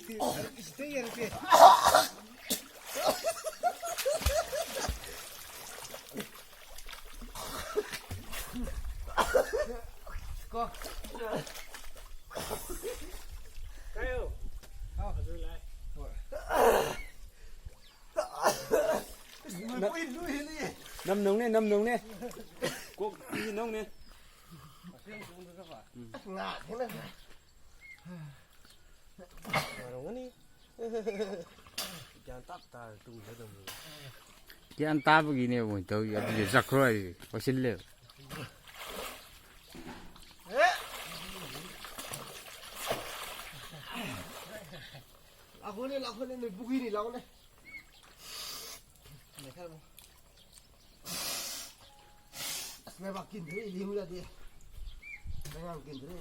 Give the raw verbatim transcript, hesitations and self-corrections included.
ꯁꯤꯗ ꯌꯦꯡꯉꯛꯀꯦ꯫ ꯀꯣ꯫ ꯀꯥꯏꯌꯣ꯫ ꯍꯥꯎ꯫ ꯑꯗꯨ ꯂꯥꯏ꯫ ꯍꯣꯏ꯫ ꯅꯝ ꯅꯧꯅꯦ, ꯅꯝ ꯅꯧꯅꯦ꯫ ꯀꯣꯛ ꯄꯤ ꯅꯧꯅꯦ꯫ ꯉꯥ ꯊꯦꯡꯅꯈ꯭ꯔꯦ꯫ ꯅꯨꯡꯉꯥꯏꯔꯝꯒꯅꯤ꯫ ꯒ꯭ꯌꯥꯟ ꯇꯥꯞ ꯇꯥꯔ ꯇꯨꯝꯒꯗꯕꯅꯤ꯫ ꯒ꯭ꯌꯥꯟ ꯇꯥꯕꯒꯤꯅꯦ ꯃꯣꯏ ꯇꯧꯔꯤ꯫ ꯑꯗꯨꯗꯤ ꯆꯠꯈ꯭ꯔꯣ ꯍꯥꯏꯔꯤ꯫ ꯋꯥꯁꯤꯜꯂꯦꯕ꯫ ꯂꯥꯛꯈꯣꯅꯦ, ꯂꯥꯛꯈꯣꯅꯦ, ꯅꯣꯏ ꯄꯨꯈ꯭ꯔꯤꯅꯤ, ꯂꯥꯛꯈꯣꯅꯦ꯫ ꯂꯩꯈꯥꯏꯔꯝꯃꯣ꯫ ꯑꯁ, ꯂꯩꯕꯥꯛ ꯀꯤꯟꯗ꯭ꯔꯦ, ꯂꯦꯡꯉꯨ ꯌꯥꯗꯦ꯫ ꯂꯩꯉꯥꯡ ꯀꯤꯟꯗ꯭ꯔꯦ꯫